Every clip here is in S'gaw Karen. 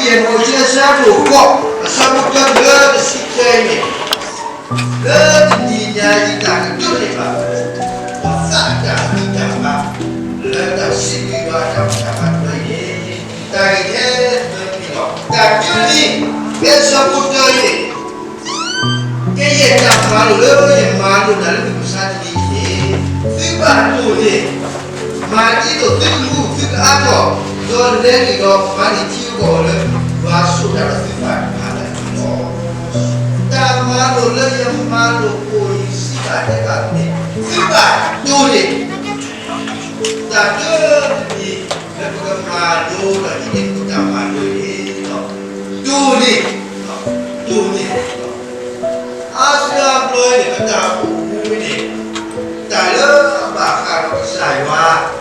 မိၤၡ့အဆၢဒိၣ်ဃိး အဆၢဖိတၢတုၤလၢတဆံတၢအံၤန့ၣ်, လၢတနံၤညါအံၤတၢ်ကဒိးန့ၢ်ဘၣ် ပသးအတၢ်ဂံၢ်တၢ်ဘါ လၢတၢ်စံးဘျုးယွၤအတၢ်ဘူၣ်တၢ်ဘါတဖၣ်အံၤန့ၣ်, တၢ်ဂ့ၢ်ထဲသၢမံၤလီၤ. တၢ်တၢန့ၣ် ဖဲအဆၢဖိတၢအံၤန့ၣ် ကယဲၢ်တၢ်မၤလိာ်လၢယမၤလိာ်တၢ်လၢမုၢ်မဆါတနံၤအံၤန့ၣ်, သုဘၣ်တိၢ်န့ၢ်, မၤဒ်သိးသုကမူ သုကအါထီၣ်, ဒီးလဲၤနုာ်ဒီးမၤန့ၢ်ထံအဂီၢ်လၢ ယွၤဆိၣ်တၢ်ဒီးသုသးတဖၣ်အံၤလီၤ. တၢ်မၤလိာ်လၢယမၤလိာ်အဃိ ယစံးဘၣ်တဲဘၣ်န့ၣ်, သုဘၣ်တိၢ်န့ၢ် တၢ်တၢတမံၤ လၢပကမၤလိဒီးဟံးန့ၢ်ပတၢ်မၤလိန့ၣ်, တိၢ်န့ၢ်, တိၢ်န့ၢ်, အါစုအါဘျီန့ၣ် ပတၢ်အိၣ်မူန့ၣ် တၢ်လၢအဘၣ်ဃးဒီးကစၢ်ယွၤ,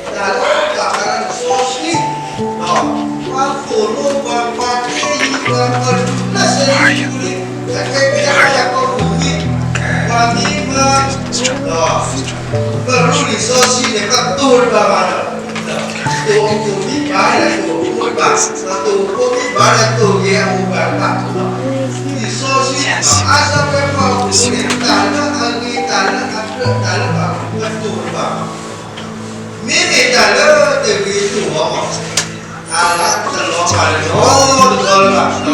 တၢ်လၢအဘၣ်ဃးဒီးစီဆှံ, ပှၤသိၣ်လိပှၤ ပှၤတဲယံၤပှၤ ပှၤတူၢ်လၢစဲးလၢပူၤန့ၣ် အကဲကယါကယါကီၢ်ပူၤန့ၣ်, ပှၤမ့ၢ်မၤ ပရူလံာ်စီဆှံန့ၣ် ပတိၢ်တဘၣ်ဘၣ်ဒီး, တိၢ်အခိၣ်မ့ၢ်ဘၣ်ဒီးတိၢ်အဖိတဘၣ်, တိၢ်အဖိမ့ၢ်ဘၣ်ဒီးတိၢ်ဂ့ၤအမိၢ်ပၢ်တဘၣ်, လံာ်စီဆှံ အါစၢၤပှဲၤပှၤအိၣ်န့ၣ် တၢ်လၢအဂ့ၤ တၢ်လၢအကြၢး တၢ်လၢအဘၣ် ပတိၢ်တဘၣ်ဘၣ်. မ့မ့ၢ်တၢ်လၢတဂ့ၤတိၢ်အီၤ အလါတလီၤဘၣ်လၢၤ တလီၤလၢၤဘၣ်, တၢ်လၢ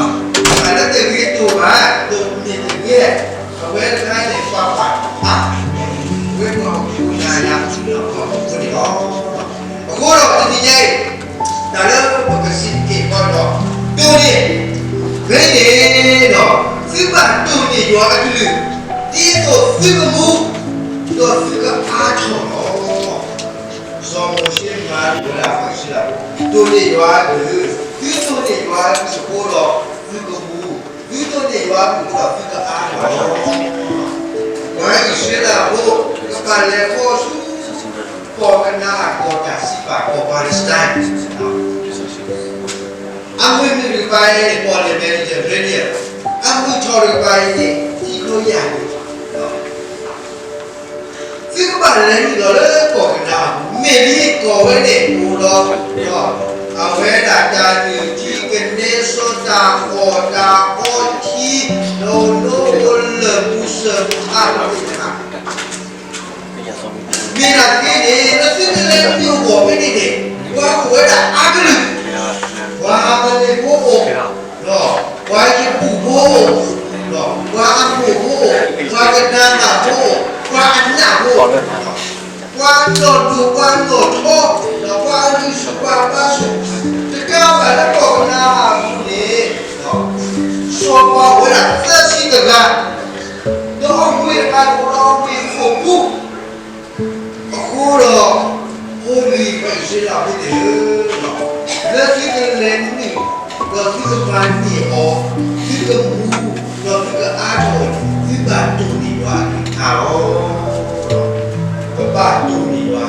တဂ့ၤတိၢ်ဘၣ် တိၢ်မ့ၢ်တဂ့ၤ, အဝဲတခါန့ၣ် ပှၤပာ်ဖျါ ဝဲပှၤအိၣ်ဖှိၣ်နၤယၤ ဒီးပှၤအိၣ်ဖှိၣ်န့ၣ်လီၤ. အဃိဒီးတနံၤညါအံၤ တၢ်လၢပကစံးတက့ၢ်ဃီဒီး တိၢ်န့ၢ်, ဖဲန့ၣ်ဒီး သုဘၣ်တိၢ်န့ၢ်ယွၤအကလုၢ် ဒ်သိးသုကမူ ဒီးသုကအါထီၣ်လီၤ. စီၤမိၤၡ့မၤလိာ်ဝဲဒၣ်ပှၤအံၣ်စရ့လးဖိ တိၢ်န့ၢ်ယွၤအကလုၢ်, သုတိၢ်န့ၢ်ယွၤအကလုၢ်အဃိဒီး သုကမူ, သုတိၢ်န့ၢ်ယွၤအကလုၢ်အဃိဒီးသုကအါထီၣ်လီၤ. ပှၤအံၣ်စရ့လးဖိ ကဘၣ်လဲၤဃီဆူ ကီၢ်ကနၤအၣ် ကီၢ်တၢ်စံးပာ် ကီၢ် Palestine အမုၢ်နုာ်တကပၤအံၤန့ၣ် ကီၢ်န့ၣ် Mediterranean, အမုၢ်ထီၣ်တကပၤအံၤန့ၣ် ထံကျိယၢ်န့ၣ်, သုကဘၣ်လဲၤနုာ်လီၤလၢကီၢ်ကနၤအၣ်ပူၤ, မ့ၢ်လံကီၢ်ဝဲန့ၣ်အိၣ်ဒီး အဝဲဒၣ်တၢ်နုၢ်ထံကနဲစီတၢ်အီၣ်တၢ်အီထံ, ဒီးအိၣ်လၢပူၤစၢၤပူၤအါထီၣ်သ့ၣ်တဖၣ် မ့ၢ်ဒၣ်တက့ၢ်န့ၣ် လၢသုကလဲၤနုာ်အဂီၢ်ဖဲန့ၣ်န့ၣ် ပှၤအိၣ်ဝဲဒၣ်အါကလုာ်, ပှၤအၤမနံၤဖိအိၣ်, ပှၤယပူၤဖိအိၣ်, ပှၤအမိၢ်ဖိအိၣ်, ပှၤကနၤအၣ်ဖိအိၣ်, ပှၤအနးဖိအိၣ်, ပှၤနီၣ်ဒိၣ်ပှၤနီၣ်ထီ, ဒီးပှၤအဂံၢ်ဆူၣ်ပှၤအဘါဆူၣ်, တကးဘၣ်လၢကီၢ်ကနၤအၣ်အပူၤန့ၣ် စီၤပၤအိၣ်ဝဲဒၣ်သၢဆံတဂၤ, ဒီးအဝ့ၢ်တဖၣ်န့ၣ်အိၣ်ဒီးအဝ့ၢ်ခိၣ်ပူၤ, အဃိဒီး ဖိလံၤပှၤအံၣ်စရ့လးဖိသ့ၣ်ဧၢ, လၢသုကလဲၤနုာ်, ဒီးသုကမၤန့ၢ်အီၤ, သုကမူ, ဒီးသုကအါထီၣ်အီၤန့ၣ် သုဘၣ်တိၢ်န့ၢ်ယွၤအကလုၢ်ကထါလီၤ. ပဘၣ်တိၢ်န့ၢ်ယွၤအကလုၢ်ကထါ, ခ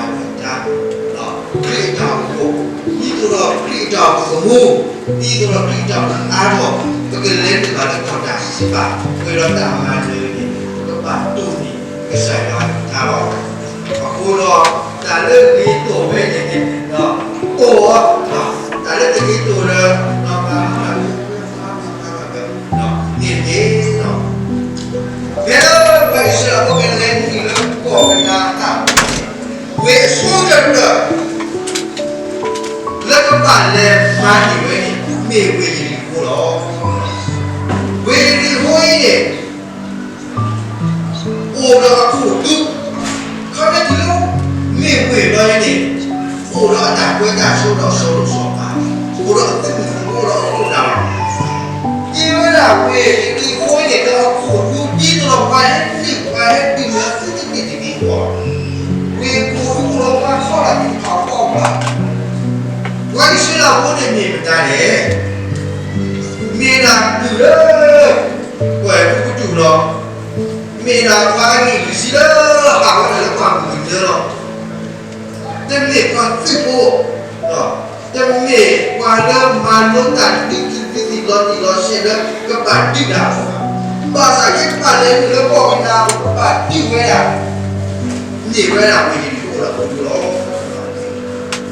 ရံာ်အတၢ်အိၣ်ဖှိၣ်, ဒ်သိးဒီးခရံာ်အတၢ်အိၣ်ဖှိၣ်ကမူ, ဒ်သိးဒီးခရံာ်အတၢ်အိၣ်ဖှိၣ်အါထီၣ်, ပကလဲၤနုာ်ဘၣ်လၢကီၢ်တၢ်စံးပာ် ပှဲၤဒီးတၢ်မၤနၢၤန့ၣ် ပကဘၣ်တိၢ်န့ၢ်ကစၢ်ယွၤအကလုၢ်ကထါလီၤ. အဃိဒီး တၢ်လၢဂ့ၤတိၢ်ဝဲန့ၣ်န့ၣ် တိၢ်အီၤ, တၢ်လၢတဂ့ၤတိၢ်လၢ မၤမၤမၤမၤ န့ၣ်န့ၣ် ဖဲလၢပှၤအံၣ်စရ့လးဖိကလဲၤနုာ်လၢကီၢ်ကနၤအၣ်, ဝ့ၢ်အဆိကတၢၢ် လၢကဘၣ်လဲၤမၤန့ၢ်ဝဲန့ၣ် မ့ၢ်ဝ့ၢ်ယရံၣ်ဖိလီၤ. ဝ့ၢ်ယရံၣ်ဖိအံၤန့ၣ် အိၣ်ဒီးအခိၣ်ဒူ, ခီဖျိလၢမ့ၢ်ဝ့ၢ်ဘျီအံၤန့ၣ် အိၣ်ဒီးအတၢ်ကွဲးတၢ်ဆိဒီးစီၤလိၣ်စီၤပၤ, အိၣ်ဒီးအသုးမုၢ်သံၣ်ဘိဒီးအခိၣ်နၢ်လီၤ. ကဲဝဲဒၣ်ဝ့ၢ်ယရံၣ်ဖိန့ၣ် ဒီးအခိၣ်ဒူဒ်သိးဒီးပှၤဟဲနုာ်ပှၤဟဲဒုးလၢသုတန့ၢ်တဂ့ၤအဂီၢ်, ဝ့ၢ်ခိၣ်ဒူအိၣ်ဒီးပှၤခီၣ်လၢသ့ၣ်တဖၣ်အဖီခိၣ်လီၤ. ပှၤအံၣ်စရ့လးဖိန့ၣ်မ့ၢ်မတၤလဲၣ်. မ့ၢ်ဒၣ်ဒုၣ်လၢ ကွဲၤကူကတူၢ်လီၤ. မ့ၢ်ဒၣ်ပှၤအနံၣ်လွံၢ်ဆံလၢဟးဝဲဒၣ်လၢပှၢ်မုၢ်ကနၢလီၤ. တမ့ၢ်ပှၤသုးဖိ, တမ့ၢ်ပှၤလၢမၤလိတၢ်ဒုးသုးသုးသံၣ်လီၤတံၢ်လီၤဆဲးလၢကဘၣ်ဒုးတၢ်ဘၣ်. ဘၣ်ဆၣ်က့ၤပာ်လဲၤနုာ်လၢကီၢ်ကနၤအၣ် ပကဘၣ်ဒုးဝဲဒၣ်, န့ၢ်ဝဲဒၣ်ဝ့ၢ်ယရံၣ်ဖိဒီးအဒူလီၤ.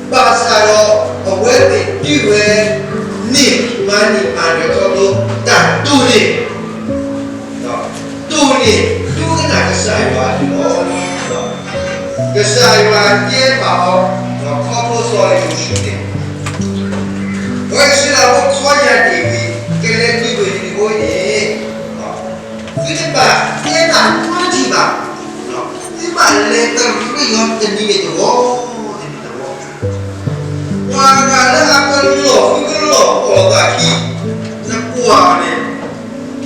ဘၣ်ဆၣ်ဒီးအဝဲသ့ၣ်ဒုးဝဲန့ၣ် မၤန့ၢ်မၤနၢၤခီဖျိတၢ်တိၢ်န့ၢ်, တိၢ်န့ၢ်ဒိကနၣ်ကစၢ်ယွၤအကလုၢ်လီၤ. ကစၢ်ယွၤတဲဘၣ်အီၤ ခီဖျိစီၤယိၤၡူန့ၣ်, ပှၤအံၣ်စရ့လးဖိခီယၢ်န့ၣ်ဝံၤ ကလဲၤတုၤဝ့ၢ်ယရံၣ်ခိၣ်အံၤန့ၣ်, သုတဘၣ်တဲတၢ်နီတမံၤဘၣ်. သုဘၣ်လဲၤတရံးလၢယွၤတနံၤန့ၣ်တဝီ, တနံၤတဝီ ပှၤဂၤလၢအကလီၢ်ဃုကလီၢ်အီၣ်သးခံ, နကွၢ်န့ၣ်,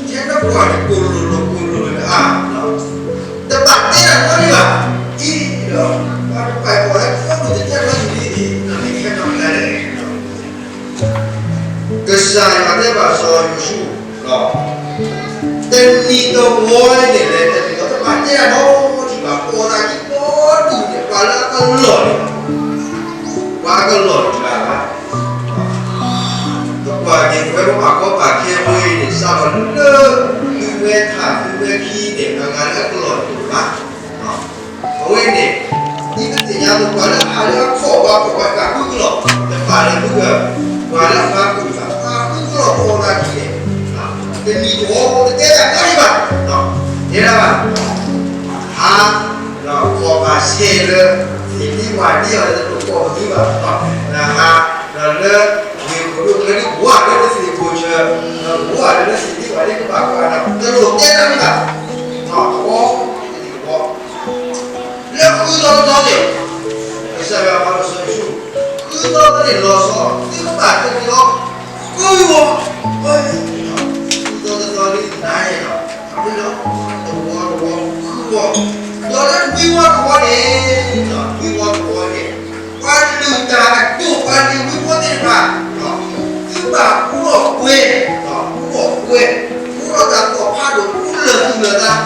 ထဲနကွၢ်န့ၣ် ကိၢ်လိၣ်လိၣ်ကိၢ်လိၣ်လိၣ်အါ, တဘၣ်တဲတၢ်နီတမံၤဘၣ်. အံၤဒီး ပှၤတပာ်အီၤလၢ ခီဖျိတတဲနီတမံၤန့ၣ် နမ့ၢ်ခဲနီၢ်ကဒါလဲၣ်. ကစၢ်ယွၤတဲဘၣ်စီၤယိၤၡူ, တနံၤတဝီန့ၣ်လဲၤတနံၤဒီး တဘၣ်တဲတၢ်နီတမံၤဘၣ်. အီၣ်သးခံဒီဒူၣ်န့ၣ် ပှၤလၢအကလီၢ်န့ၣ်, ပှၤအကလီၢ်တဂၤဘၣ်. ပကွၢ်က့ၤ ပဝဲပှၤဘၣ်ကီဘၣ်ခဲဖိအံၤန့ၣ် စးထီၣ်လၢ သုဝဲထးသုဝဲခံန့ၣ် အဂၤလၢအကလီၢ်တအိၣ်ဘၣ်. အဝဲန့ၣ် ဒ်ပသ့ၣ်ညါအသိး ပှၤလၢအဟးလၢအခီၣ် ပှၤခီၣ်ပှၤဃုကလီၢ် တဘၣ်လၢဃုက, ပှၤလၢအဃုကလီၢ် ဃုကလီၢ်ဃုကလီၢ်အီၣ်သးခံန့ၣ်, တနံၤတဝီ တတဲတၢ်နီတမံၤဘၣ်. တဲဒၣ်ဘၣ် ဟါ, ဒီးခီၣ်ဘၣ်ဆဲးလၢ သ့ၣ်ဒ့ဝၣ်ဒ့အီၤလၢတလိၣ်ကိးပသူဘၣ်, ဟါ, ဒီးလၢ ဝ့ၢ်ခိၣ်ဒိၣ်ကျဲဒ် ဘှါလၢလၢသ့ၣ်ခိၣ်ဆၢ, ဒီးဘှါလၢလၢသ့ၣ်ဒ့ဝၣ်ဒ့ကဘၣ်ကွၢ်ဒီး တလိၣ်တဲတၢ်နီတမံၤဘၣ်. တဝီ, တနံၤတဝီ လၢဃုသီတသီန့ၣ်, ကစၢ်ယွၤမၤလိာ်စီၤယိၤၡူ, ဃုသီတသီန့ၣ်လီၤဆီ, သုကဘၣ်တ့ၢ်လီၤ ဃုဝီ, ဃုသီတသီလၢနၤယဲၢ်လီၤ, အမ့ၢ်လီၤ တဝီတဝီ ဃုဝီ, ဒီးလၢနွံဝီတဝီန့ၣ်, နွံဝီတဝီန့ၣ် ပှၤလုၢ်တၢ်အဒိၣ် ပှၤလုၢ်ဝံဖိသ့ၣ်တဖၣ်, သုဘၣ်ဃူထီၣ်ပှဲၤ, ဃူထီၣ်ပှဲၤ, ဃူထီၣ်တၢ်သီၣ်ဖးဒိၣ် ဃူလၢာ်သူၣ်လၢာ်သး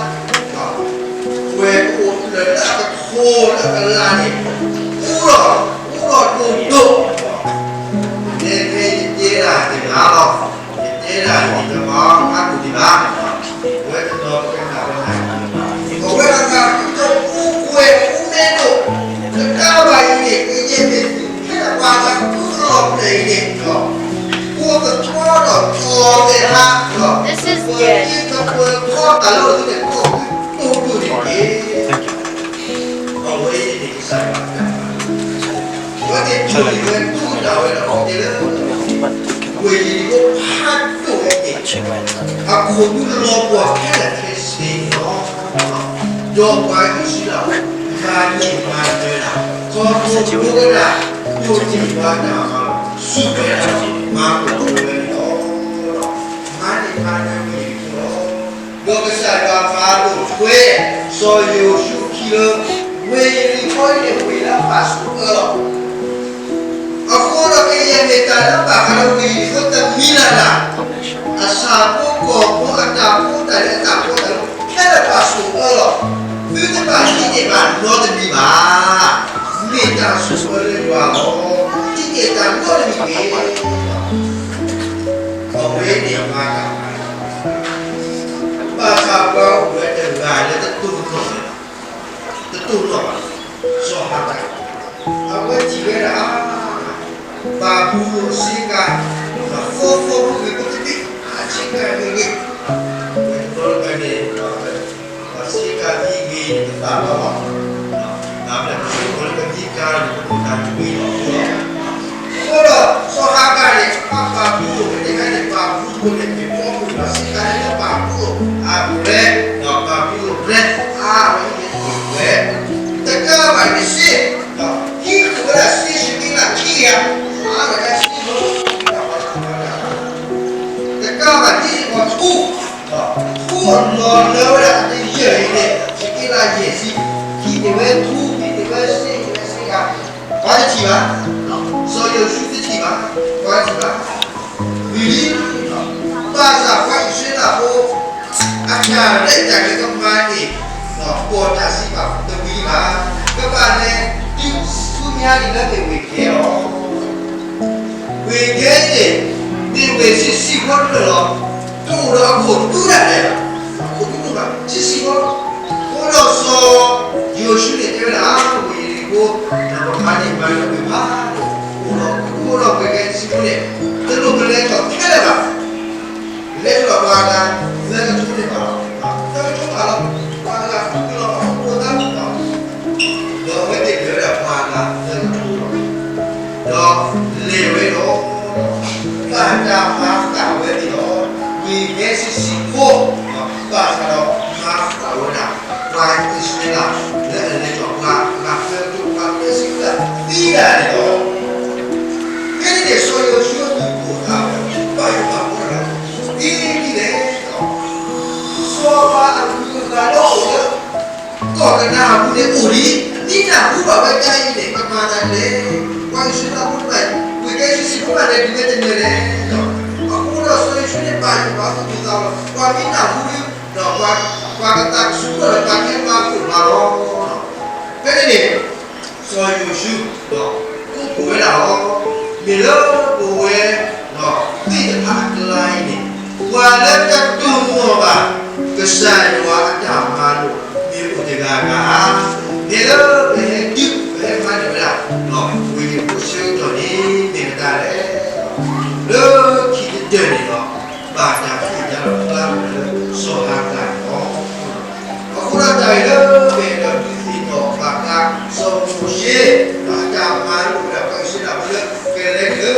ပှဲၤအိၣ်လၢအကထိလၢအကလးန့ၣ်, ဃူထီၣ်, ဃူထီၣ်ဒိၣ်ဒိၣ်, နဲဖဲယတဲဒၣ်တဂၤလီၤ, ယတဲဒၣ်န့ၣ် တမၤအါဒိၣ်ဒံးဘၣ်, ပဝဲတနီၤပကနၣ်ဝဲဒၣ်, ပဝဲဒၣ်ဃူထီၣ်ပှဲၤ ဃူမဲဒိၣ်, တကးဘၣ်အံၤန့ၣ် ကယဲၢ်မ့ၢ်သုးခဲလၢာ်ပှၤသးဃုကလီၢ်ဖျၢၣ်အံၤန့ၣ်, အိၣ်သတြီဒီးတီၤသဲးဟါ, ပှၤကပှဲၤခီတၢ်လၢအီၤန့ၣ် ကီၢ်ပူၤဒိၣ်ဒိၣ်န့ၣ်တက့ၢ်. အဝဲအံၤန့ၣ် ကစၢ်ယွၤအကလုၢ်ဘၣ်, အဝဲသ့ၣ်ထံၣ်န့ၢ်ဝဲဒၣ်ဝဲဒီးတဲလၢ ဝ့ၢ်ယရံၣ်ခိၣ်ဖးဒိၣ်ဝဲန့ၣ်, အခိၣ်ဒူလီၤပှီၢ်ခဲလၢာ်ခဲဆ့န့ၣ်လီၤ. ဒီးပှၤအံၣ်စရ့လး မၤန့ၢ်မၤနၢၤဒၣ် ခီဖျိဒိကနၣ် ဒိးန့ၢ်ပှၤတၢ်မၤလီၤ စူၢ်က့ၤဒၣ် မၤကအိၣ်ဝဲန့ၣ်လီၤ. မၤန့ၢ်မၤနၢၤဝ့ၢ်ယရံၣ်ခိၣ်လီၤ. ဒီးကစၢ်ယွၤပာ်ဒိၣ်ထွဲ စီၤယိၤၡူအခံလၢ ဝ့ၢ်ယရံၣ်ခိၣ်အံၤန့ၣ် ဝ့ၢ်လၢပာ်ဆိၣ်အၢလီၤ. အဃိဒီးကယဲၢ်မ့ၢ်တၢ်လၢဘၣ်ဃးလၢဝ့ၢ်ယရံၣ်ခိၣ်တမံၤလၢ်လၢ်, အဆၣ်ဖိကီၢ်ဖိအတၢ်ဖိတၢ်လံၤအတၢ်ဖိတၢ်လံၤ ခဲလၢာ်ပာ်ဆိၣ်အၢလီၤ. သုတဘၣ်ဟံးန့ၢ်ဘၣ်နီတမံၤဘၣ်. မ့ၢ်တၢ်ဆိၣ်အၢလၢယွၤလီၤ. ဟံးန့ၢ်တၢ်နီတမံၤတဂ့ၤ. အဝဲန့ၣ်မၤတၢ်မၤလီၤ. ဘၣ်ဆၣ်ပှၤအိၣ်ဝဲတဂၤလၢတတိၢ်နီၣ်ဘၣ်, တတိၢ်နီၣ်ဘၣ်, စီၤဟၤကၤ, အဝဲထံၣ်ဝဲဒၣ် ပာ်ဖှိၣ်အဆ့ကၤ, သီသီဖိဂ့ၤဖိတဘ့ၣ်, အဆ့ကၤဂ့ၤဂ့ၤ, ဝဲတဘျီလၢပှဲၤန့ၣ် ပဆ့ကၤမံဂ့ၤန့ၣ် ပသးလီၤလီၤ, ဘၣ်မနုၤအဃိလၢပမံကၤန့ၣ် ပဒိၣ်တၢ်တမံလီၤ. အဃိဒီး စီၤဟၤကၤန့ၣ် ပာ်ဖှိၣ်န့ၣ် တခါန့ၣ် ပာ်ဖှိၣ်န့ၣ် မ့ၢ်ဖှိၣ်ဖှိၣ်ဒီး ဆ့ကၤန့ၣ် ပာ်ဖှိၣ်အပျဲၢ်, ဒီးပာ်ဖှိၣ်အပျဲၢ် အါဝဲအံၤန့ၣ် ဝဲ တကးဘၣ်န့ၣ်စ့ၢ်, ဟံးဃုာ်ဝဲဒၣ်စ့ၢ် စက့လးခံဂၤ, အါဝဲဒၣ်စ့ၢ်လီၤ. တကးဘၣ်ဒ်န့ၣ်ဒီး ထူ, ထူအလီၤလၢဝဲဒၣ်တယဲၢ်အံၤန့ၣ် စက့လးယဲၢ်ဆံ, ဟံးန့ၢ်ဝဲထူ ဟံးန့ၢ်ဝဲစ့ၢ် ဟံးန့ၢ်ဝဲစ့ၢ်ဧါ, ပှၤတထံၣ်ဘၣ်, စီၤယိၤၡူတထံၣ်ဘၣ်, ပှၤတထံၣ်ဘၣ်. ဝံၤလံ, ဘၣ်ဆၣ်ပှၤအံၣ်စရ့လးဖိ အတၢ်ရဲၣ်တၢ်ကျဲၤကမၤန့ၣ် ဒီးပိာ်တၢ်စံးဘၣ်တဝံၤဘၣ်, ကဘၣ်လဲၤတုၤဆူညါဒ်လၢမ့ၢ်ဝ့ၢ်ကဲလီၤ. ဝ့ၢ်ကဲန့ၣ် မ့ၢ်ဝ့ၢ်ဆံးဆံးဖိတဖျၢၣ်လီၤ. တအိၣ်ဒီးအခိၣ်ဒူဒၣ်လဲာ်ဘၣ်, အခိၣ်ဒူဒိၣ်ဘၣ်, ဆံးဆံးဖိ. အဃိဒီးစီၤယိၤၡူန့ၣ်တဲဝဲဒၣ် ဝ့ၢ်ယရံၣ်ခိၣ် ပမၤန့ၢ်မၤနၢၤဝ့ၢ်ဖးဒိၣ်, အိၣ်ဒီးအခိၣ်ဒူ အိၣ်ဒီးဝ့ၢ်ကဲဆံးဆံးဖိန့ၣ် တလိၣ်ပလဲၤထီၣ်ခဲလၢာ်ဘၣ်. အိၣ်လံ, မ့ၢ်နၢ်ဟူဘၣ်ဝဲဒ်အံၤန့ၣ် ကမၤသးဒ်လဲၣ်. ပှၤအံၣ်စရ့လးဖိတဖၣ် ဝံၢ်ကဲဆံးဆံးဖိဘၣ်လဲၤဒုးဝဲတနၢၤလဲၣ်. အဃိဒီးစီၤယိၤၡူန့ၣ်ဘၣ်ယိၣ်ဘၣ်သူၣ်ဘၣ်သးလီၤ. ပှၤမ့ၢ်နၢ်ဟူဒီး ပှၤကသးဆူၣ်ထီၣ်လၢပှၤကဲမၤကိၢ်မးလီၤ. ဖဲန့ၣ်န့ၣ် စီၤယိၤၡူ ဒီးကိးဝဲဒၣ်လီၤ. မ့ၢ်လၢပဝဲသ့ၣ်တဖၣ်အကျါအံၤန့ၣ် ပှၤလၢတတိၢ်နီၣ်ဘၣ် ကစၢ်ယွၤအတၢ်မၤလိာ် မ့ၢ်အိၣ်တဂၤဂၤဧါ. မ့ၢ်လၢပဟဲဒုး ပဟဲမၤန့ၢ်ဝဲဒၣ် ဝ့ၢ်ယရူၤၡလ့ၣ်အဆၢကတီၢ်န့ၣ် မ့ၢ်မတၤလဲၣ်. လၢခံကတၢၢ်န့ၣ်ဒီး ဘၣ်တၢ်ဃ့ၢ်ညါလီၤဖျါဝဲဒၣ်လၢစီၤဟၤကၤန့ၣ်လီၤ. အဃိဒီးတၢ်အံၤလၢပအဲၣ်ဒိးဒုးသ့ၣ်နီၣ်ဘၣ်ဃး စီၤမိၤၡ့ ဒီးအတၢ်မၤလိာ်ဝဲဒၣ်ပှၤအံၣ်စရ့လးဖိလၢကလဲၤက့ၤ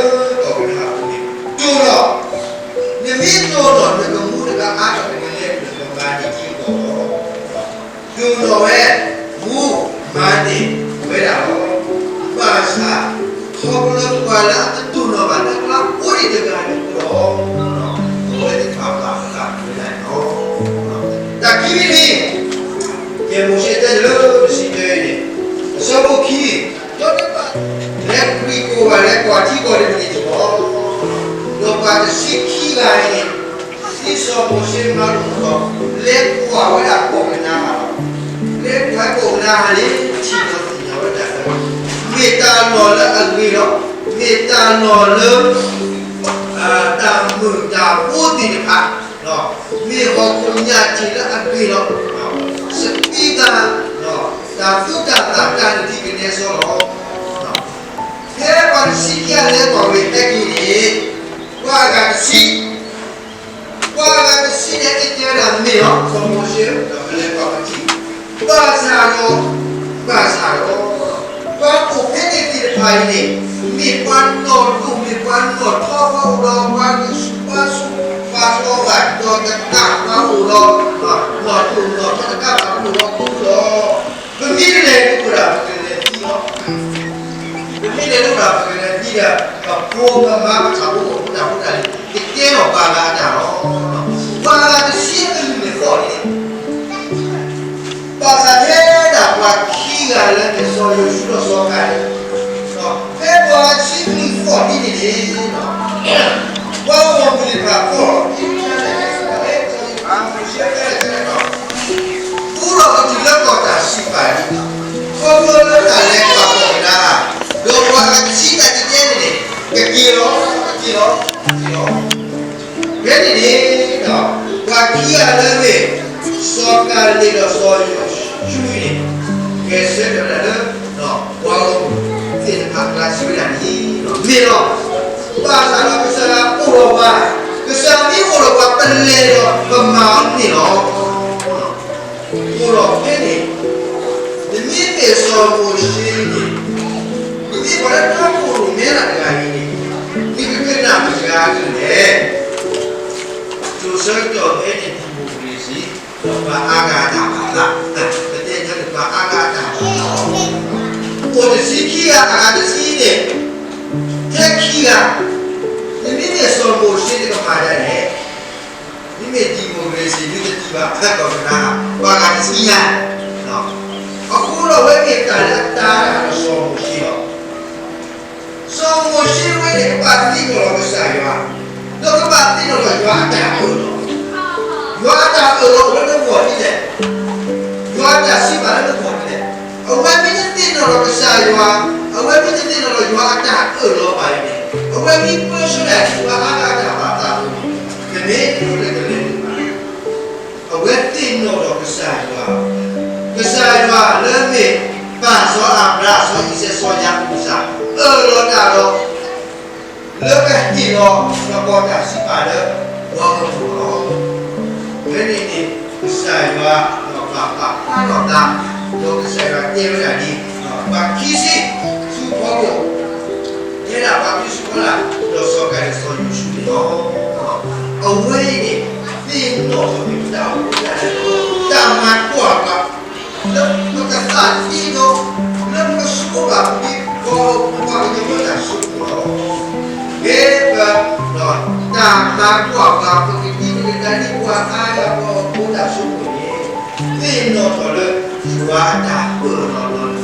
လၢကီၢ်ကနၤအပူၤန့ၣ် တိၢ်နီၣ်, နမ့ၢ်တိၢ်နီၣ် နကမူတဂၤအါထီၣ် နကလဲၤက့ၤလၢကမၤန့ၢ်က့ၤအဂီၢ်လီၤ. တိၢ်နီၣ်ဝဲ မူမၤန့ၢ်ဝဲဒၣ်လီၤ. ဘၣ်ဆၣ် ခီဖျိလၢပှၤလၢအတတိၢ်နီၣ်ဘၣ်လၢအကျါအိၣ်ဒံးတဂၤန့ၣ်အဃိဒီး အဝဲသ့ၣ်တဖၣ်ဘၣ်ဃးဝဲဒၣ်န့ၣ်လီၤ. တၢ်ခံမံၤတမံၤ ယဲၢ်မိၤၡ့တဲလၢတဆံတၢအံၤန့ၣ် အဆၢဖိခံ, ဒီးတဘၣ် လဲၤပျံၤကိာ်ဘၣ် လဲၤကွၢ်ထံကီၢ်တမံၤန့ၣ်တဘၣ်, ဒီးပှၤတဆံခံဂၤအံၤန့ၣ် ဒ်စီၤမိၤၡ့မၤလိာ်အသိး လဲၤကွၢ်ဝဲဒၣ်ကီၢ်ကနၤအၣ်လီၤ. လဲၤကွၢ်ကီၢ်ကနၤအၣ်န့ၣ် ထံၣ်ဒီးသ့ၣ်ညါဝဲဒၣ်လၢ မ့ၢ်တၢ်လီၢ်လၢအဂ့ၤလီၤ. မ့ၢ်တၢ်လီၢ်လၢ တၢ်မုာ်တၢ်ဘိသ့ၣ်တဖၣ် မ့ၢ်ဟီၣ်ခိၣ်ညၣ်ထံးလၢအဂ့ၤလီၤ. စပံးတၢ် တၢ်သူတၢ်သၣ်တၢ်နုၢ်ထံကနဲစီလီၤ. ဖဲပှၤတဆံခံဂၤလဲၤကွၢ်ဝဲဟဲက့ၤန့ၣ် ပှၤအဂၤတဆံ ပှၤအဂၤတဆံန့ၣ် အကဲဝဲဒၣ်မ့ၢ်လီၤ စီၤမိၤၡ့ဧၢ, ဒီးပလဲၤကွၢ်ပထံၣ်, ဘၣ်ဆၣ်ဒီး ဘၣ်ဆၣ်ဒီး ပှၤအိၣ်ဖဲန့ၣ်သ့ၣ်တဖၣ်အံၤန့ၣ် မ့ၢ်ပှၤနီၢ်ဒိၣ် မ့ၢ်ပှၤနီၢ်ထီ ပှၤအိၣ်ဒီးပှၤဂံၢ်ဆူၣ်ဘါဆူၣ် ပှၤထီဘၣ်ဒီးတကး ပှၤအိၣ်ဒီး နီၢ်ဒိၣ်နီၢ်ထီတကး ပှၤအိၣ်ဒီးခူလီၤ. ပမ့ၢ်တလဲၤဒ်အိၣ်ဒၣ် ပကလဲၤသံလီၤ. ပမ့ၢ်လဲၤဒ်အိၣ်ဒၣ်ပကလဲၤသံဒီး ပဖိပမါပဆၣ်ဖိကီၢ်ဖိတၢ်ဖိတၢ်လံၤ ကကဲထီၣ်ပှၤဂၤအတၢ်လီၤ. ပှၤဂၤတဆံအကလုၢ်န့ၣ်သီၣ်န့ၣ် ဘၣ်ဆၣ်ထဲဒၣ်ပှၤခံဂၤလၢမ့ၢ်စီၤယိၤၡူဒီးစီၤကၤလ့း, ဖဲပှၤတဆံအကလုၢ်သီၣ်ဒ်န့ၣ်န့ၣ် ပှၤဂီၢ်မုၢ်သ့ၣ်တဖၣ်သီၣ်လီၤ. ဃူလီၤကတုၤလၢကီၢ်တၢ်စံးပာ်လံ, ခီဖျိလၢတၢ်လဲၤကွၢ်ကီၢ်ကနၤအၣ်, ဒီးပှၤအဆံတၢ်တကဲန့ၣ်န့ၣ် ကက့ၤလီၤ, ကက့ၤလီၤ, ကက့ၤလီၤ. ဖဲန့ၣ်န့ၣ် ပှၤခံဂၤလၢမ့ၢ် စီၤကၤလ့းဒီးစီၤယိၤၡူန့ၣ် ဂဲၤဆၢထၢၣ်ဝဲဒၣ်လၢ ပှၤဂီၢ်မုၢ်သ့ၣ်တဖၣ်အကျါစံးဝဲဒၣ်န့ၣ် မ့ၢ်လီၤ. ဘၣ်ဆၣ်ဒီးကစၢ်ယွၤအိၣ်ဒီးပှၤ, ကစၢ်မ့ၢ်အိၣ်ဒီးပှၤ ပလဲၤဒီးပမၤအီၤန့ၣ်လီၤ. အဃိဒီးဖဲန့ၣ် နမ့မ့ၢ်စီၤမိၤၡ့န့ၣ် နမ့ၢ်ပှၤလၢတၢ်ကိၢ်တၢ်ဂီၤမဲလၢတဂၤအံၤန့ၣ် နကကနၣ်မတၤတဂၤအကလုၢ်လဲၣ်. စိၤဆၢကတီၢ်ဖဲန့ၣ် democracy ဒီးပှၤအါဂၤအတၢ်ပာ်သး, ပတဲညါန့ၣ်ပှၤအါဂၤအတၢ်ပာ်သးလီၤ. အိၣ်တဆံခံဂၤ အဂၤတဆံန့ၣ် ထဲခံဂၤ, နမ့မ့ၢ်စီၤမိၤၡ့နကမၤဒ်လဲၣ်. မ့မ့ၢ် democracy မ့ၢ်တတုၤဘၣ် ဖဲကီၢ်ကနၤ ပှၤဂၤတဆံညါ, အဃိဒီးအဝဲမ့ၢ်တၢ်လၢအတၢ်ဒၣ်ဒီးစီၤမိၤၡ့လီၤ. စီၤမိၤၡ့ဝဲန့ၣ် ကဘၣ်သ့ၣ်နီၣ်လီၤကစၢ်ယွၤ, ဒီးကဘၣ်သ့ၣ်နီၣ်လီၤယွၤအတၢ်အၢၣ်လီၤ, ယွၤအတၢ်အၢၣ်လီၤအိၣ်လၢနဂီၢ်ဒ်လဲၣ်, ယွၤအတၢ်စံးပာ်လၢနဂီၢ်ဒ်လဲၣ်. အဝဲမ့ၢ်တသ့ၣ်နီၣ်လီၤကစၢ်ယွၤ, အဝဲမ့ၢ်တသ့ၣ်နီၣ်လီၤယွၤအတၢ်အၢၣ်လီၤဘၣ်အံၤန့ၣ် အဝဲမ့ၢ်ပၢဆှၢဒၣ်ပှၤအါဂၤအတၢ်ပာ်သးအသိးန့ၣ် တမ့ၢ်လၢကလဲၤဒံးဘၣ်. အဝဲသ့ၣ်နီၣ်ဒီးကစၢ်ယွၤ, ကစၢ်ယွၤလၢမ့ၢ်ပၢ်စီၤအၤဘြၤဟၣ် စီၤအံၤစဲး စီၤယၤကိာ်ကစၢ် အၢၣ်လီၤတၢ်ဒီး လၢကဟ့ၣ်လီၤ ဒီးပှၤတၢ်စံးပာ်လၢ ပှၤကပူၤလီၤ. ဖဲန့ၣ်န့ၣ် ကစၢ်ယွၤဒီးပာ်ပာ်ဖျါထီၣ်သး, ဒီးကစၢ်ယွၤတဲဝဲဒၣ်ဒ် ပှၤခံဆံဆူဖီခိၣ် တဲဒၣ်ပှၤခံဆံဖီလာ် ဒီးစီၤကၤလ့းစီၤယိၤၡူန့ၣ်လီၤ. အဝဲအံၤန့ၣ် သ့ၣ်နီၣ်ထီၣ်က့ၤပတၢ်အိၣ်မူဒၣ်လဲာ် တၢ်မၤကွၢ်ပှၤ လၢပကသးဒ့ဒီး လၢပကဆိကမိၣ်ဘၣ်ပှၤ ပှၤကညီဖိတၢ်ဆိကမိၣ်လီၤ. ဖဲပ တၢ်မၤကွၢ်ပှၤ ပကဒံပကဒါဒ်ပှၤအါဂၤပှၤဟီၣ်ခိၣ်ဖိတၢ်ဆိကမိၣ်န့ၣ် သ့ၣ်နီၣ်ထီၣ်လၢ ယွၤအတၢ်ပၢၢ်လီၤလီၤနၤအဂ့ၢ်, ယွၤအတၢ်ပၢၢ်လီၤလီၤနၤအဂ့ၢ်န့ၣ် သ့ၣ်နီၣ်ထီၣ်က့ၤအီၤတက့ၢ်. အဝဲအံၤန့ၣ် လၢခံကတၢၢ်န့ၣ် ယွၤအလၤကပီၤအိၣ်ဖျါထီၣ်, တၢ်တိၢ်နီၣ် ခံသ့ၣ်နီၣ် ဒီးသၢခါတခါအံၤန့ၣ်မ့ၢ်ဒၣ် စံးဘျုးစံးထီၣ်ပတြၢၤအီၤတက့ၢ်န့ၣ်လီၤ. အဝဲအံၤန့ၣ် စီၤမိၤၡ့တၢ်မၤလိာ်တခီပၢၢ် ဒီးဖဲအဆၢဖိတဆံန့ၣ်, ယဲၢ်မိၤၡ့ဃိး အဆၢဖိတဆံ, သုသုအီၣ်တၢ်ဒီးပျဲအီၣ်တၢ်လီၤ. သုဘၣ်သ့ၣ်နီၣ်ဒီး ယွၤပကစၢ်, သုဘၣ်စံးထီၣ်ပတြၢၤယွၤနကစၢ်လၢ ထံဧိၤကီၢ်ဧိၤအဂ့ၢ် လၢဟ့ၣ်လီၤနၤအဖီခိၣ်တက့ၢ်. စီၤမိၤၡ့မၤလိာ်ဝဲဒၣ်လၢခံကတၢၢ်, သုသုလဲၤနုာ်လၢကီၢ်ပူၤ သုအီၣ်ပျဲအီၣ်ဘၣ်တၢ်, သုအီဘၣ်တၢ် သုအီဘၣ်တၢ်ဂ့ၤဂ့ၤန့ၣ် စံးထီၣ်ပတြၢၤကစၢ်ယွၤအဖီခိၣ်လၢ ထံဧိၤကီၢ်ဧိၤအဂ့ၢ်အဝဲန့ၣ် မ့ၢ်ယွၤဟ့ၣ်လီၤသုလီၤ. အဆၢဖိတဆံတၢ, ပလီၢ်သုသး ဒ်သိး သုသးပ့ၤနီၣ် ယွၤသုကစၢ် လၢသုကတိၢ်န့ၢ်အတၢ်မၤလိာ်အတၢ်စံၣ်ညီၣ် လၢယမၤလိာ်သုလၢ မုၢ်မဆါတနံၤအံၤတဂ့ၤန့ၣ်တက့ၢ်. ပလီၢ်ပသး အဃိသတးဒီးတနံၤညါအံၤလၢ တၢ်ဘူၣ်တၢ်ဘါဒ်န့ၣ် တၢ်စံးဘျုးစံးဖှိၣ်ကစၢ်ယွၤအဂ့ၢ် စံးတၢ်လဲၤခီဖျိန့ၣ် တၢ်ဘူၣ်တၢ်ဘါခီဖျိယွၤ တၢ်လၢ ပဒုးသ့ၣ်နီၣ်က့ၤပှၤအံၤနီၢ်ဂၤန့ၣ် တၢ်တၢတမံၤ ဒ်အိၣ်ဖျါဒၣ်ဖဲလံာ်ယဲၢ်မိၤၡ့အဆၢဒိၣ်ဃိး တၢတုၤလၢတဆံတၢန့ၣ် တၢ်တၢတမံၤ တိၢ်နီၣ် မ်တိၢ်နီၣ် တိၢ်နီၣ်ကစၢ်တၢ်မၤလိာ်တက့ၢ်. တၢ်လၢတၢ်တိၢ်နီၣ်အံၤန့ၣ် မ့ၢ်ဝဲဒၣ် တၢ်ဟ့ၣ်လီၤတၢ်ကလုၢ်တၢ်မၤလိာ် အဝဲန့ၣ်တၢ်တိၢ်နီၣ် တိၢ်နီၣ်ဖိကစၢ်ယွၤတၢ် တၢ်ခံမံၤတမံၤ ပကသ့ၣ်နီၣ် ပကသ့ၣ်နီၣ်လီၤက့ၤတၢ်လဲၤခီဖျိ လၢတၢ်အိၣ်ဖှိၣ်ဖိတဆံ တၢ်လဲၤခီဖျိ ပကသ့ၣ်နီၣ်လီၤက့ၤ ပဝဲသ့ၣ်တဂၤဘၣ်တဂၤ ကစၢ်ယွၤအိၣ်လၢပတၢ်အိၣ်မူပူၤ လံာ်စီဆှံတဲဒၣ် မ့ၢ်ယွၤအဘျုးအသးတတူၢ်ဘၣ်ပတၢ်ဒီး ပတပှဲၤဆူတၢ်ဟးဂူာ်ဟးဂီၤဘၣ်. အဘျုးအဖှိၣ်အသီအိၣ်လၢနဂီၢ် အိၣ်လၢယဂီၢ် အိၣ်လၢပဂီၢ်ကိးနီၢ်ဂၤဒဲးလီၤ. ယွၤမၤတၢ်လီၤတံၢ်လီၤဆဲးလီၤ. ခံမံၤတမံၤ သ့ၣ်နီၣ်ထီၣ် ယွၤအတၢ်ဆိၣ်ဂ့ၤ, ယွၤအတၢ်ပၢတၢ်ဆှၢ, ယွၤအဘျုးလၢနဂီၢ်ယဂီၢ် လၢ အကါဒိၣ်တခါအံၤ အဘၣ်မူဒံးဘၣ် လၢပကမူဘၣ်ဒံးဒီး မၤလၤမၤကပီၤဘၣ်အီၤတက့ၢ်. တၢ်သ့ၣ်နီၣ် ဒီးသၢခါတခါအံၤန့ၣ် စံးထီၣ်ပတြၢၤကစၢ်ယွၤအဘျုးအဖှိၣ်တက့ၢ်. ဖဲလၢပအီၣ်ဘၣ်တၢ် ပလဲၤအီၣ်ဘၣ်တၢ် ဟဲတုၤဖဲအံၤ ပမ့ၢ်ဟဲတုၤ ပတဲလၢဖဲတုၤလၢ ဒီးတၢ်လီၢ်ဖဲကီၢ်အမဲရကၤအံၤန့ၣ် ပမ့ၢ်ထိၣ်သတြီ နီၢ်နီၢ်လၢပမ့ၢ်ထိၣ်သတြီဘၣ် အဝဲန့ၣ်မ့ၢ်ဒၣ်ယွၤအမူခဲလၢာ်ခဲဆ့လီၤ. ပှၤကအိၣ်တ့ၢ်လံ လၢထံလီၢ်ကီၢ်ပူၤ, အိၣ်လၢထံဆၢကီၢ်ဆၢ, အိၣ်ဒံးလၢတၢ်ဂဲၤလိာ် လၢတၢ်လဲၤတၢ်ကွၢ်ဆၢၣ်မဲာ်သ့ၣ်တဖၣ် မ့ၢ်ဘၣ် ပဝဲသ့ၣ်တဖၣ်လၢပအိၣ်ဖဲအံၤန့ၣ် ပအီၣ်ဘၣ်တၢ်, ပအီၣ်ဘၣ်တၢ်, ပအီၣ်ဘၣ်ပျဲအီၣ်ပျဲအီၤတကးဘၣ်, ပအီၣ်တကဲအီၤတကီလၢၤဘၣ်, ဒီးဖိပလံၤလၢန့ၣ် ဒီးပဝဲပၢ်ယွၤ ပတဲအီၣ်တၢ်အီၣ်တၢ်အံၤန့ၣ် ဒီးပှၤဝဲဒၣ်တက့ၢ်လီၤ. အဝဲအံၤန့ၣ် ဖဲန့ၣ်လၢခံန့ၣ်ကီၢ်န့ၣ် အီၣ်ဘၣ်အီဘၣ် ပျဲအီၣ်ပျဲအီ လဲၤဘၣ်က့ၤဘၣ် မံဘၣ်အိၣ်ဘၣ်ဆိးဘၣ် တပျံၤဘၣ်ဒီး ပှၤလၢထံလီၢ်ကီၢ်ပူၤန့ၣ် ကဘီယူၤမ့ၢ်ဟဲန့ၣ် တဘျီတခီၣ်ကဘီယူၤတဟဲဘၣ်န့ၣ် နၢ်ဟူကမှံလၢကဘီယူၤဟဲ အပူၤကွံာ်ယက့ၤလီၤဒီး ယမၤတၢ်ဘူၣ်တၢ်ဘါတၢ်ရဲၣ်တၢ်ကျဲၤ လၢထံဆၢကီၢ်ဆၢန့ၣ် ဃုသးပှၢ်လၢကီၢ်ပူၤတဂၤဟဲ ဃုသးပှၢ်န့ၣ် အဝဲ အဝဲကိးနၤမၤမၤ တၢ်လၢကဘီယူၤဟဲ ကဘီယူၤဟဲဒၣ် ဒီးအဟဲအသီၣ်ဝဲဒၣ် ဒီးဟဲအသီၣ်ဝဲဒၣ် မ့ၢ်တနာ်ထံၣ်ဒီးကွၢ် ကိးနၤမ့ၢ်လၢထံၣ်ဒီးကွၢ်ဒီး သၢနၤဒီးပူၤန့ၣ်ဘၣ်ထံၣ်ဒီးကွၢ် ယကဘီယူၤမၤမၤန့ၣ် ဒီးကဘီယူၤဟဲဘၣ် အကလၤဟးန့ၣ်လၢထံလီၢ်ကီၢ် ကဲထီၣ်တဘျီဃီဘၣ် တနၢ်ဟူယၤဝဲဒၣ် ကိးဟဲတကးဘၣ် ဟဲတုၤလီၤဝဲဒၣ်တၢ် ဒီးဒီဒူၣ် အဝဲအံၤန့ၣ် ပဝဲလၢတၢ်အိၣ်သးဖဲအံၤန့ၣ် ပတလဲၤခီဖျိဘၣ် ပမံဘၣ်မုာ် ပမံဘၣ်လၢလီၢ်ဂ့ၤ ပမံဘၣ်လၢအဲၣ်ဃီ အဲၣ်ကလံၤခုၣ် တၢ်မံအိၣ်ဒီးကလံၤခုၣ် တၢ်မံအိၣ်ဒီးကလံၤကိၢ် အီၣ်ဘၣ်တၢ်ခဲလၢာ်ခဲဆ့ အဝဲအံၤန့ၣ်ဒီး ဒ်စီၤမိၤၡ့တဲအသိး သုသုအီၣ်တၢ် သုအီၣ်ပျဲအီၣ်တၢ် တၢ်လၢတၢ်ပှဲၤအံၤန့ၣ် သ့ၣ်နီၣ်ဒီး ကစၢ်ယွၤလၢတၢ်စံးထီၣ်ပတြၢၤ စံးဘျုးအီၤန့ၣ်တက့ၢ်. အဃိဒီးတနံၤညါအံၤတၢ်ဂ့ၢ်ဖိသၢနံၣ် လၢယွၤအကလုၢ်ကထ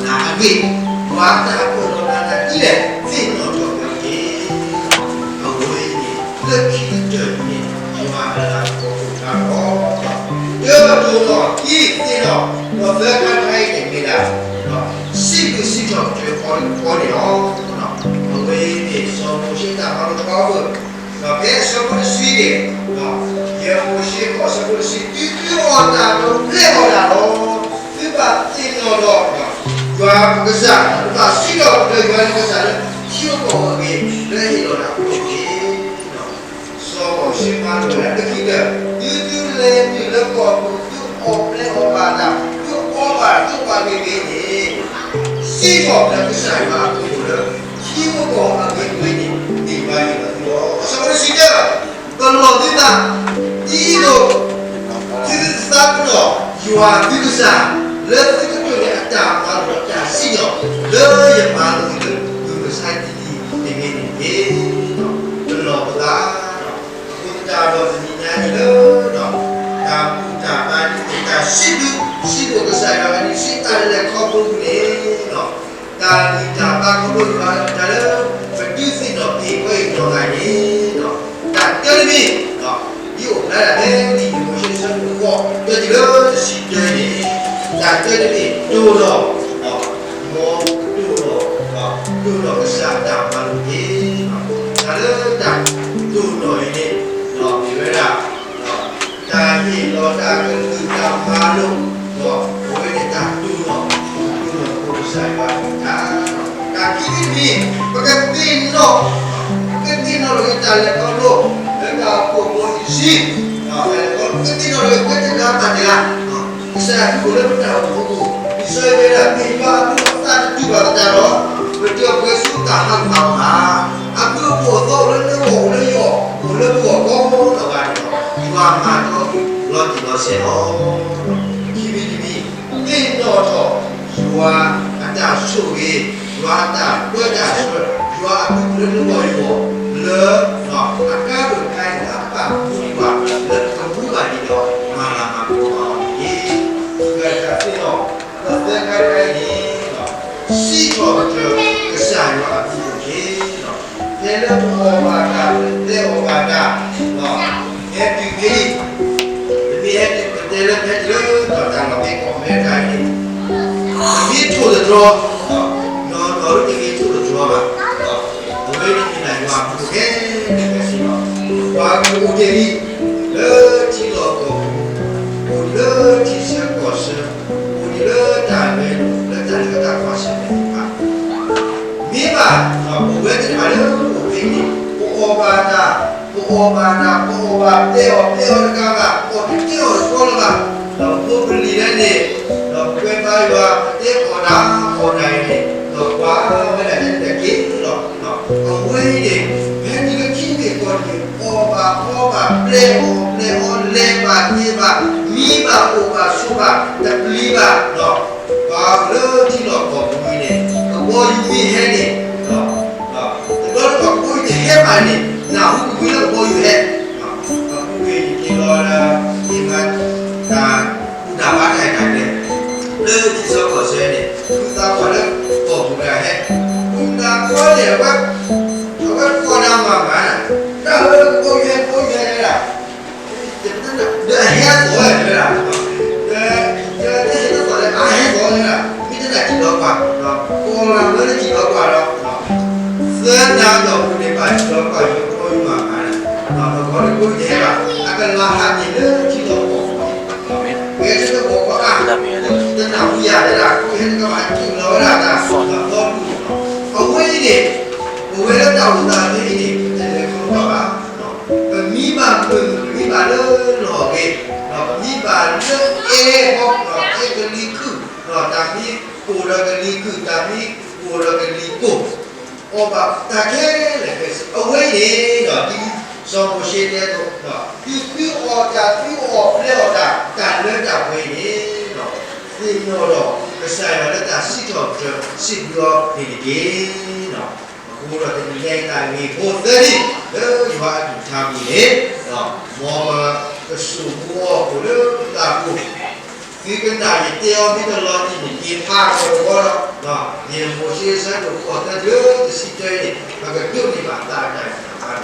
ါပူၤန့ၣ် မ်ပကစိာ်မူအီၣ်ခိၣ်လၢပသးပူၤ သုကနၣ်ယတဲအီၤ သုတလီၤတံၢ်န့ၣ် ယဖးကဝီၤလီၤ. ယဲၢ်မိၤၡ့အဆၢဒိၣ်ဃိး သၢတုၤတဆံတၢန့ၣ် ပကဒိးန့ၢ်ဘၣ်တၢ်နာ်န့ၣ်တ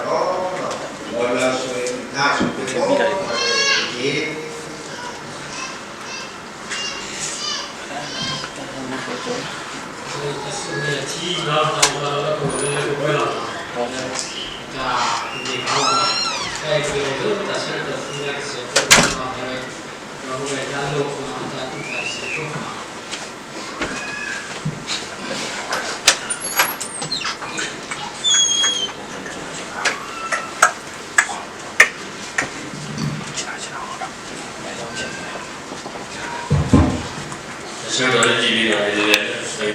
ဖၣ်လီၤ. မ်ယွၤဆိၣ်ဂ့ၤသုတၢ်ဆိၣ်ဂ့ၤကိးဂၤဒဲးတက့ၢ်. ဆၢကတီၢ်လၢတံၤလံဒီး